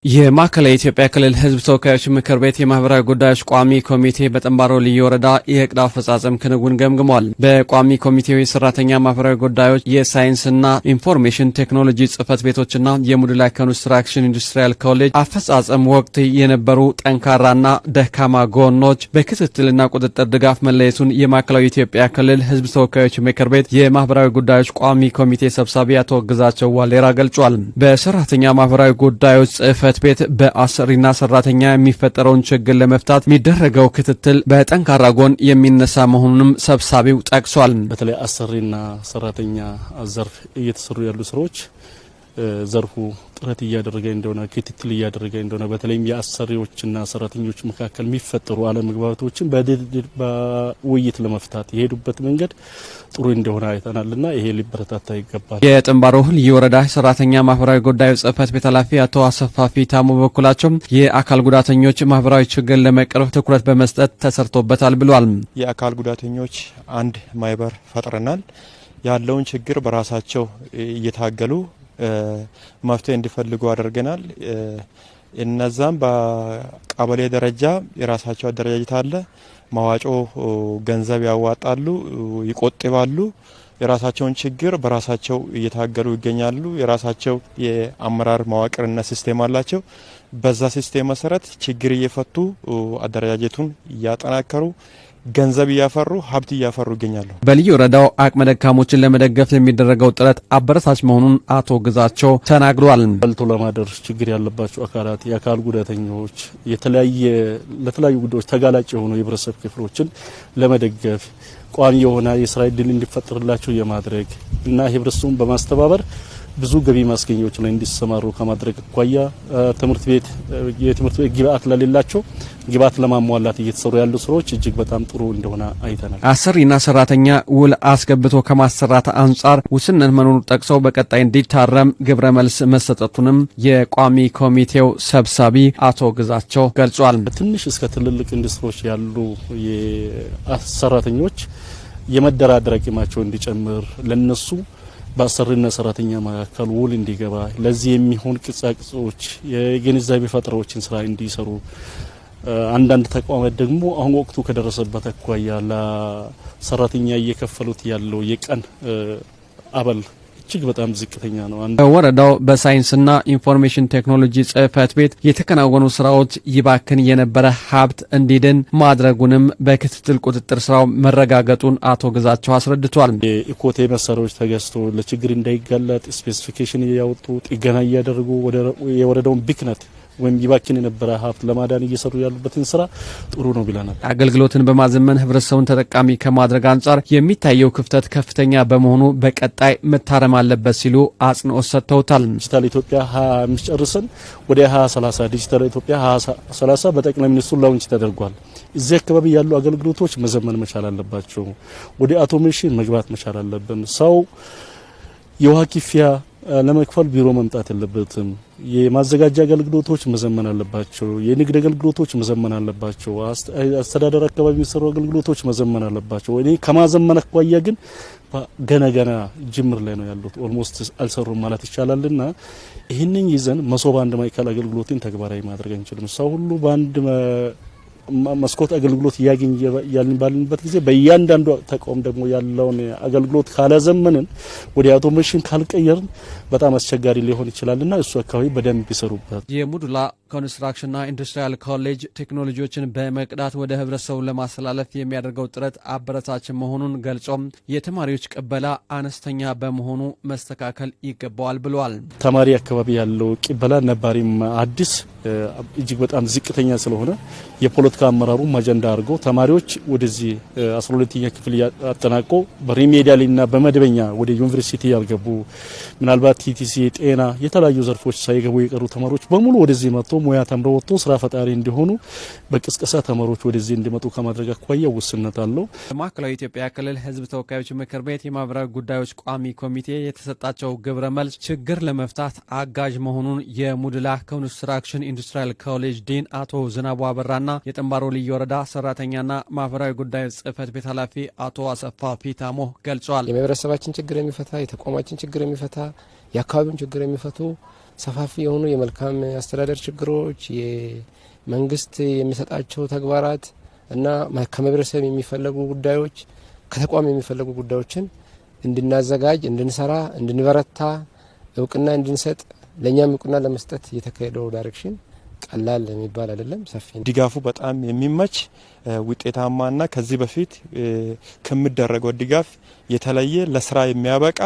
የማዕከላዊ ኢትዮጵያ ክልል ሕዝብ ተወካዮች ምክር ቤት የማህበራዊ ጉዳዮች ቋሚ ኮሚቴ በጠምባሮ ልዩ ወረዳ የዕቅድ አፈጻጸም ክንውን ገምግሟል። በቋሚ ኮሚቴው የሰራተኛ ማህበራዊ ጉዳዮች፣ የሳይንስና ኢንፎርሜሽን ቴክኖሎጂ ጽህፈት ቤቶችና የሙድላ ኮንስትራክሽን ኢንዱስትሪያል ኮሌጅ አፈጻጸም ወቅት የነበሩ ጠንካራና ደካማ ጎኖች በክትትልና ቁጥጥር ድጋፍ መለየቱን የማዕከላዊ ኢትዮጵያ ክልል ሕዝብ ተወካዮች ምክር ቤት የማህበራዊ ጉዳዮች ቋሚ ኮሚቴ ሰብሳቢ አቶ ግዛቸው ዋሌራ ገልጿል። በሰራተኛ ማህበራዊ ጉዳዮች ጽህፈት ቤት በአሰሪና ሰራተኛ የሚፈጠረውን ችግር ለመፍታት የሚደረገው ክትትል በጠንካራ ጎን የሚነሳ መሆኑንም ሰብሳቢው ጠቅሷል። በተለይ አሰሪና ሰራተኛ ዘርፍ እየተሰሩ ያሉ ስራዎች ዘርፉ ጥረት እያደረገ እንደሆነ፣ ክትትል እያደረገ እንደሆነ፣ በተለይም የአሰሪዎችና ሰራተኞች መካከል የሚፈጠሩ አለመግባባቶችን በውይይት ለመፍታት የሄዱበት መንገድ ጥሩ እንደሆነ አይተናልና ይሄ ሊበረታታ ይገባል። የጠምባሮ ልዩ ወረዳ ሰራተኛ ማህበራዊ ጉዳዮች ጽህፈት ቤት ኃላፊ አቶ አሰፋ ፊታሞ በበኩላቸው የአካል ጉዳተኞች ማህበራዊ ችግር ለመቅረፍ ትኩረት በመስጠት ተሰርቶበታል ብሏል። የአካል ጉዳተኞች አንድ ማህበር ፈጥረናል። ያለውን ችግር በራሳቸው እየታገሉ መፍትሄ እንዲፈልጉ አድርገናል። እነዛም በቀበሌ ደረጃ የራሳቸው አደረጃጀት አለ። መዋጮ ገንዘብ ያዋጣሉ፣ ይቆጥባሉ። የራሳቸውን ችግር በራሳቸው እየታገሉ ይገኛሉ። የራሳቸው የአመራር መዋቅርና system አላቸው። በዛ system መሰረት ችግር እየፈቱ፣ አደረጃጀቱን እያጠናከሩ፣ ገንዘብ እያፈሩ፣ ሀብት እያፈሩ ይገኛሉ። በልዩ ወረዳው አቅመ ደካሞችን ለመደገፍ የሚደረገው ጥረት አበረታች መሆኑን አቶ ግዛቸው ተናግሯል። በልቶ ለማደር ችግር ያለባቸው አካላት፣ የአካል ጉዳተኞች፣ የተለያየ ለተለያዩ ጉዳዮች ተጋላጭ የሆኑ የህብረተሰብ ክፍሎችን ለመደገፍ፣ ቋሚ የሆነ የስራ እድል እንዲፈጠርላቸው የማድረግ እና ህብረተሰቡን በማስተባበር ብዙ ገቢ ማስገኛዎች ላይ እንዲሰማሩ ከማድረግ አኳያ ትምህርት ቤት የትምህርት ቤት ግብአት ለሌላቸው ግብአት ለማሟላት እየተሰሩ ያሉ ስራዎች እጅግ በጣም ጥሩ እንደሆነ አይተናል። አሰሪና ሰራተኛ ውል አስገብቶ ከማሰራት አንጻር ውስንነት መኖሩ ጠቅሰው በቀጣይ እንዲታረም ግብረ መልስ መሰጠቱንም የቋሚ ኮሚቴው ሰብሳቢ አቶ ግዛቸው ገልጿል። ትንሽ እስከ ትልልቅ ኢንዱስትሪዎች ያሉ ሰራተኞች የመደራደር አቅማቸው እንዲጨምር፣ ለነሱ በአሰሪና ሰራተኛ መካከል ውል እንዲገባ ለዚህ የሚሆን ቅጻቅጾች፣ የግንዛቤ ፈጠራዎችን ስራ እንዲሰሩ፣ አንዳንድ ተቋማት ደግሞ አሁን ወቅቱ ከደረሰበት አኳያ ለሰራተኛ እየከፈሉት ያለው የቀን አበል እጅግ በጣም ዝቅተኛ ነው። በወረዳው በሳይንስና ኢንፎርሜሽን ቴክኖሎጂ ጽህፈት ቤት የተከናወኑ ስራዎች ይባክን የነበረ ሀብት እንዲድን ማድረጉንም በክትትል ቁጥጥር ስራው መረጋገጡን አቶ ግዛቸው አስረድቷል። የኢኮቴ መሳሪያዎች ተገዝቶ ለችግር እንዳይጋለጥ specification እያወጡ፣ ጥገና እያደረጉ፣ የወረዳውን ብክነት ወይም ይባክን የነበረ ሀብት ለማዳን እየሰሩ ያሉበትን ስራ ጥሩ ነው ብለናል። አገልግሎትን በማዘመን ህብረተሰቡን ተጠቃሚ ከማድረግ አንጻር የሚታየው ክፍተት ከፍተኛ በመሆኑ በቀጣይ መታረም አለበት ሲሉ አጽንኦት ሰጥተውታል። ዲጂታል ኢትዮጵያ 25 ጨርሰን ወደ 2030፣ ዲጂታል ኢትዮጵያ 2030 በጠቅላይ ሚኒስትሩ launch ተደርጓል። እዚህ አካባቢ ያሉ አገልግሎቶች መዘመን መቻል አለባቸው። ወደ automation መግባት መቻል አለብን። ሰው የውሃ ክፍያ ለመክፈል ቢሮ መምጣት የለበትም። የማዘጋጃ አገልግሎቶች መዘመን አለባቸው። የንግድ አገልግሎቶች መዘመን አለባቸው። አስተዳደር አካባቢ የሚሰሩ አገልግሎቶች መዘመን አለባቸው። እኔ ከማዘመን አኳያ ግን ገና ገና ጅምር ላይ ነው ያሉት። Almost አልሰሩም ማለት ይቻላልና ይህንን ይዘን መሶብ አንድ ማዕከል አገልግሎትን ተግባራዊ ማድረግ አንችልም። ሰው ሁሉ በአንድ መስኮት አገልግሎት እያገኝ ያልን ባልንበት ጊዜ በእያንዳንዱ ተቋም ደግሞ ያለውን አገልግሎት ካላዘመንን፣ ወደ automation ካልቀየርን በጣም አስቸጋሪ ሊሆን ይችላልና እሱ አካባቢ በደንብ ይሰሩበት። የሙዱላ ኮንስትራክሽንና ኢንዱስትሪያል ኮሌጅ ቴክኖሎጂዎችን በመቅዳት ወደ ህብረተሰቡ ለማስተላለፍ የሚያደርገው ጥረት አበረታች መሆኑን ገልጾም የተማሪዎች ቅበላ አነስተኛ በመሆኑ መስተካከል ይገባዋል ብለዋል። ተማሪ አካባቢ ያለው ቅበላ ነባሪም አዲስ እጅግ በጣም ዝቅተኛ ስለሆነ የፖለቲካ አመራሩም አጀንዳ አድርጎ ተማሪዎች ወደዚህ 12ኛ ክፍል አጠናቆ በ remedial ና በመደበኛ ወደ ዩኒቨርሲቲ ያልገቡ፣ ምናልባት TTC፣ ጤና፣ የተለያዩ ዘርፎች ሳይገቡ የቀሩ ተማሪዎች በሙሉ ወደዚህ መጥቶ ሙያ ተምረው ወጥቶ ስራ ፈጣሪ እንዲሆኑ በቅስቀሳ ተማሪዎች ወደዚህ እንዲመጡ ከማድረግ አኳያ ውስንነት አለው። በማዕከላዊ ኢትዮጵያ ክልል ሕዝብ ተወካዮች ምክር ቤት የማህበራዊ ጉዳዮች ቋሚ ኮሚቴ የተሰጣቸው ግብረ መልስ ችግር ለመፍታት አጋዥ መሆኑን የሙድላ ኮንስትራክሽን ኢንዱስትሪያል ኮሌጅ ዲን አቶ ዝናቡ አበራና የጠምባሮ ልዩ ወረዳ ሰራተኛና ማህበራዊ ጉዳዮች ጽህፈት ቤት ኃላፊ አቶ አሰፋ ፊታሞ ገልጿል። የማህበረሰባችን ችግር የሚፈታ፣ የተቋማችን ችግር የሚፈታ፣ የአካባቢውን ችግር የሚፈቱ ሰፋፊ የሆኑ የመልካም አስተዳደር ችግሮች፣ የመንግስት የሚሰጣቸው ተግባራት እና ከማህበረሰብ የሚፈለጉ ጉዳዮች፣ ከተቋም የሚፈለጉ ጉዳዮችን እንድናዘጋጅ፣ እንድንሰራ፣ እንድንበረታ፣ እውቅና እንድንሰጥ፣ ለእኛም እውቅና ለመስጠት የተካሄደው direction ቀላል የሚባል አይደለም፣ ሰፊ ነው። ድጋፉ በጣም የሚመች፣ ውጤታማና ከዚህ በፊት ከሚደረገው ድጋፍ የተለየ ለስራ የሚያበቃ።